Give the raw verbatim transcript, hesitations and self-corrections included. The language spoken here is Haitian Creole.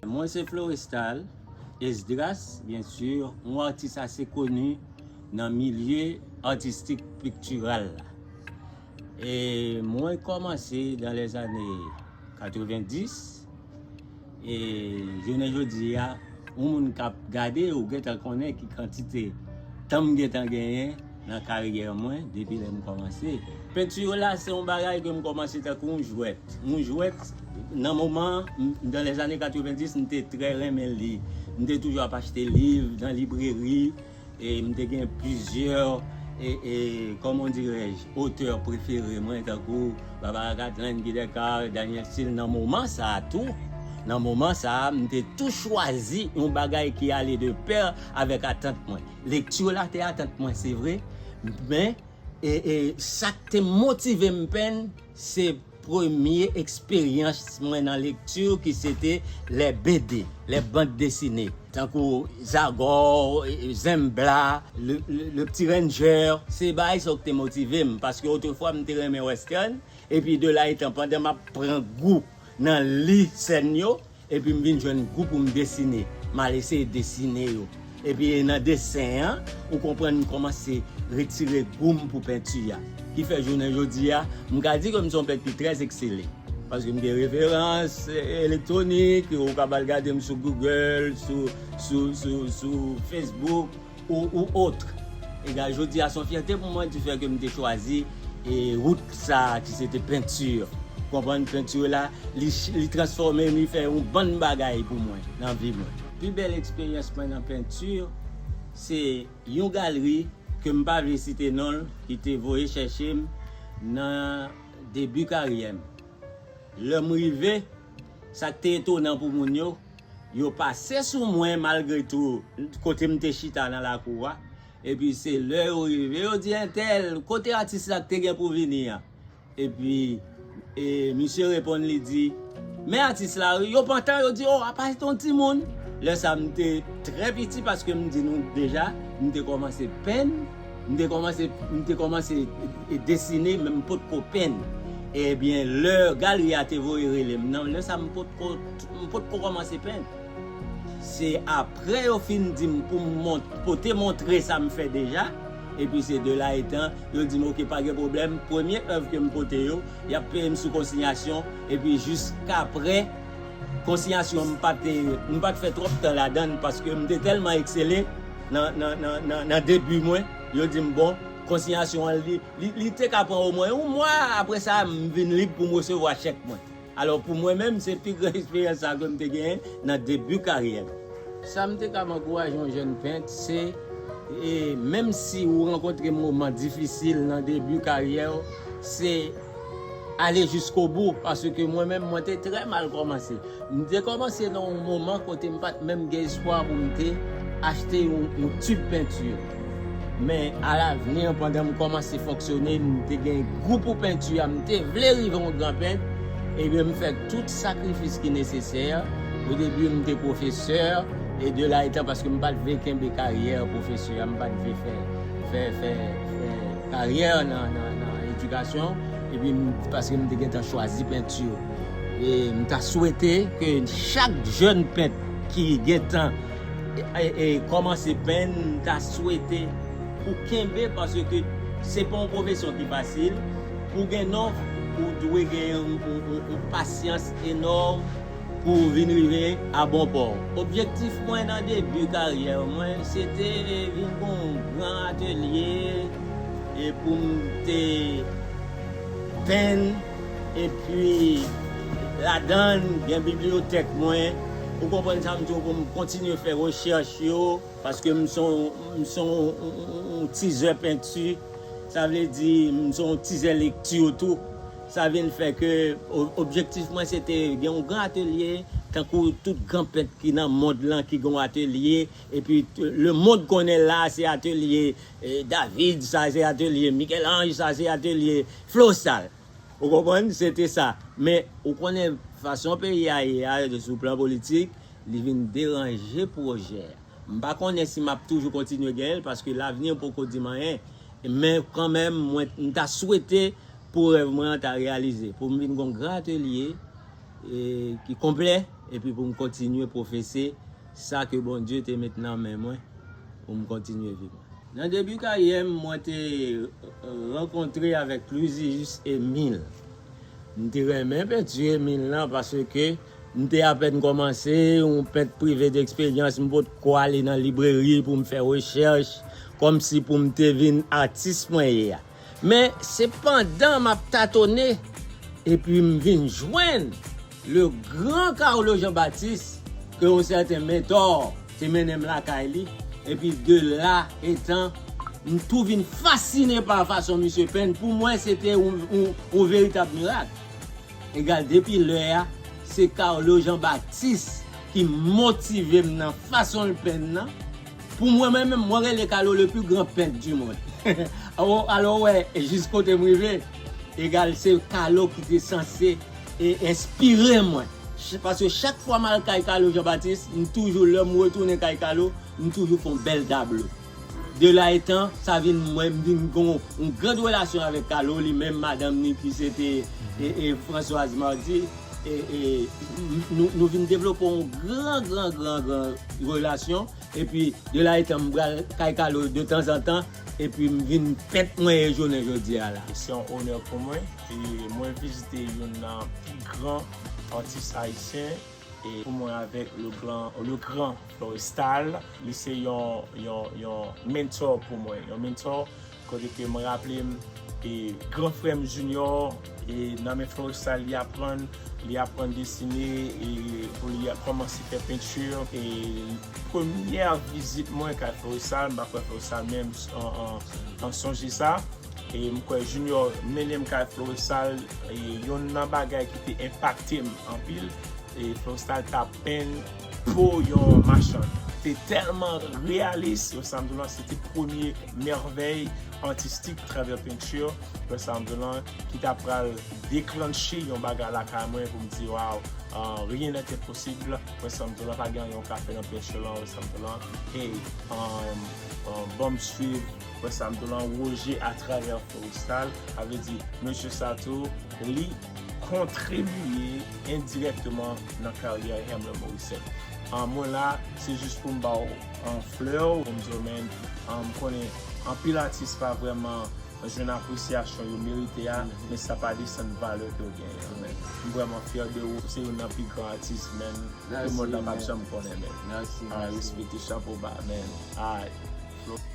Mwen se Florestal Esdras, byen si, yon atis ase koni nan milye atistik piktiral la. E mwen kòmanse dan lèzane katrevendis, e jounen jodi a, yon moun k ap gade, ou gentan konnen ki kantite tan m gentan genyen nan karyè mwen depi lè m kòmanse. Penti la, se yon bagay ke m kòmanse tankou yon jwèt. Yon jwèt, nan moman, m, dan lèzane katrevendis, m te trè renmen li. M te toujou ap achte liv nan libreri, e m te gen plizyè, e, e, comment dirais-je, otè prefere mwen, tankou Barbara Catlin, Guy Descartes, Daniel Steele. Nan moman sa a tou, nan moman sa a, m te tou chwazi yon bagay ki ale de pè avèk atant mwen. Lekti la te atant mwen, se vre, men, e, e, sa k te motive m penn, se premye eksperyans mwen nan lekti ki se te lè B D, lè band desine, tankou Zagor, e, e, Zembla, le, le, le Petit Ranger. Se bagay sa yo ki te motive m, paske otrefwa m te renmen western, epi de la etan, pandan m ap pran gou nan li sèn yo, epi m vin jwenn gou pou m desine. M al eseye desine yo. Epi nan desen an, ou konprann, m kòmanse retire gou m pou penti a. Ki fè jounen jodi a, m ka di ke m se yon pent ki trè eksele. Paske m gen referans, e, elektwonik, ou ka al gade m sou Google, sou, sou, sou, sou Facebook, ou, ou autre. Egal, jodi a, se yon fyète pou mwen di fè ke m te chwazi, e, wout sa ki se te penti. Konprann, penti la, li, li transfòme m, li fè yon bann bagay pou mwen nan vi mwen. Pi bèl eksperyans mwen nan penti, se yon galri ke m pa vle site non l, ki te voye chèche m nan debi karyè m. Lè m rive, sa k te etonan pou moun yo, yo pase sou mwen malgre tou, kote m te chita nan lakou a. Epi se lè yo rive, yo di, "Entèl, kote atis la k te gen pou vini an?" Epi, e, misye reponn, li di, "Men atis la, wi." Yo pantan, yo di, "O, apa se t on timoun?" Lè sa, m te trè piti, paske m di nou deja, m te kòmanse penn, m te kòmanse, m te kòmanse, e, desine, men m potko penn. Ebyen, lè galri a te voye rele m nan, lè sa, m potko, m potko kòmanse penn. Se apre yo fin di m pou m mont-, pote montre sa m fè deja, epi se de la etan, yo di m, "Oke, pa gen pwoblèm." Premye èv ke m pote yo, y ap peye m sou konsinyasyon, epi jiskapre konsinyasyon, m pa te, m pa t fè twòp tan ladan l, paske m te tèlman eksele nan, nan, nan, nan, nan debi mwen, yo di m, "Bon, konsinyasyon an, li, li, li te ka pran omwen yon mwa, apre sa, m vin lib pou m resevwa chèk mwen." Alò, pou mwen menm, se pi gran eksperyans sa ke m te genyen nan debi karyè m. Sa m te ka ankouraje yon jèn pent, se, e, menm si ou rankontre moman difisil nan debi karyè w, se ale jiskobou, paske mwen menm, mwen te trè mal kòmanse. M te kòmanse nan yon moman kote m pa t menm gen espwa pou m te achte yon, yon tib penti. Men alavni, pandan m kòmanse fonksyone, m te gen gou pou penti a, m te vle rive yon gran pent, ebyen, m fè tout sakrifis ki nesesè. O debi, m te pwofesè, e de la etan, paske m pa t vle kenbe karyè pwofesè a, m pa t vle fè, fè, fè, fè karyè nan, nan, nan edikasyon, epi m, paske m te gentan chwazi penti. E m ta swete ke chak jèn pent ki gentan e, e, e, kòmanse penn, m ta swete pou kenbe, paske se pa yon pwofesyon ki fasil. Pou gen non, ou dwe gen yon, yon, yon, yon pasyans enòm pou w vin rive a bon pò. Objektif mwen nan debi karyè mwen, se te vin gon gran atelye, e pou m te penn, epi ladan l, gen bibliyotèk mwen. Ou konprann sa m di w, pou m kontinye fè rechèch yo, paske m se yon, m se yon, yon, yon, yon tizè penti. Sa vle di, m se yon tizè lekti tou. Sa vin fè ke o-, objektif mwen, se te gen yon gran atelye, tankou tout gran pent ki nan mond lan, ki gen yon atelye, epi t-, lemonn konnen la, se atelye, e, David, sa se atelye Michel-Ange, sa se atelye Florestal. Ou konprann? Se te sa. Men, ou konnen fason peyi a ye a, sou plan politik, li vin deranje pwojè a. M pa konnen si m ap toujou kontinye genyen l, paske lavni poko di m anyen. Men kanmenm, mwen, m ta swete pou rèv mwen an ta reyalize, pou m vin gon gran atelye, e, ki konplè, epi pou m kontinye pwofese sa ke Bondye te met nan men mwen pou m kontinye viv. Nan debi karyè m, mwen te rankontre avèk Louis-Juste Émile. M te renmen penti Émile lan paske m te apèn kòmanse, yon pent prive deksperyans, m potko ale nan libreri pou m fè rechèch, kòmsi pou m te vin atis mwen ye a. Men, sepandan, m ap tatone, epi m vin jwenn le gran Carlo Jean-Baptiste, ke yon sèten mentò te mennen m lakay li, epi de la etan, m tou vin fasine pa fason misye penn. Pou mwen, se te yon, yon, yon veritab mirak. Egal, depi lè a, se Carlo Jean-Baptiste ki motive m nan fason l penn nan. Pou mwen, mwen menm, mwen rele Carlo le plus grand peintre du monde. Alò, alò, wè, jis kote m rive, egal, se Carlo ki te sanse e enspire mwen. Ch-, paske chak fwa m al kay Carlo Jean-Baptiste, m toujou, lè m retounen kay Carlo, m toujou fè yon bèl tablo. De la etan, sa vin mwen, m vin gen yon, yon gran relasyon avèk Carlo, li menm, madanm ni ki se te, e, e, Françoise Mardy, e, e, nou, nou vin devlope yon gran, gran, gran, gran relasyon. Epi, de la etan, m pral kay Carlo de tanzantan, epi m vin pent mwen ye jounen jodi a la. Se yon onè pou mwen, e mwen vizite youn nan pi gran atis ayisyen, e pou mwen avèk le gran, le gran Florestal, li se yon, yon, yon mentor pou mwen, yon mentor kote ke mwen raple m, e gran frè m Junior, e nan men Florestal li aprann, li aprann desine, e pou li kòmanse fè penti, e premyè vizit mwen kay Florestal, m pa kwè Florestal menm an, an, an sonje sa. E m kwè Junior mennen m kay Florestal, e youn nan bagay ki te enpakte m anpil, e Florestal t ap penn po yon machann. Te tèlman reyalis, wè sa m di w lan, se te premye mèvèy atistik travè penti, wè sa m di w lan, ki ta pral deklanche yon bagay lakay mwen pou m di, waw, euh, rien n'est impossible, wè sa m di w lan, pa gen anyen w ka fè nan penti lan, wè sa m di w lan, hey, euh, euh, ban m swiv, wè sa m di w lan, Roger atravè Florestal, sa vle di, mesye sa tou, li kontribye endirèkteman nan karyè Hamler Morissette. Ah, mwen la, se jis pou m ba w, ah, flè w, pou m di w, men, ah, m konnen anpil atis pa vrèman jwenn apresyasyon yo merite a, men sa pa desann valè ke w genyen an, men. M vrèman fyè de ou, se youn nan pi gran atis, men, ke mond lan p ap janm konnen, men. Mèsi, mèsi. Respecte, chapo ba, men. Alright.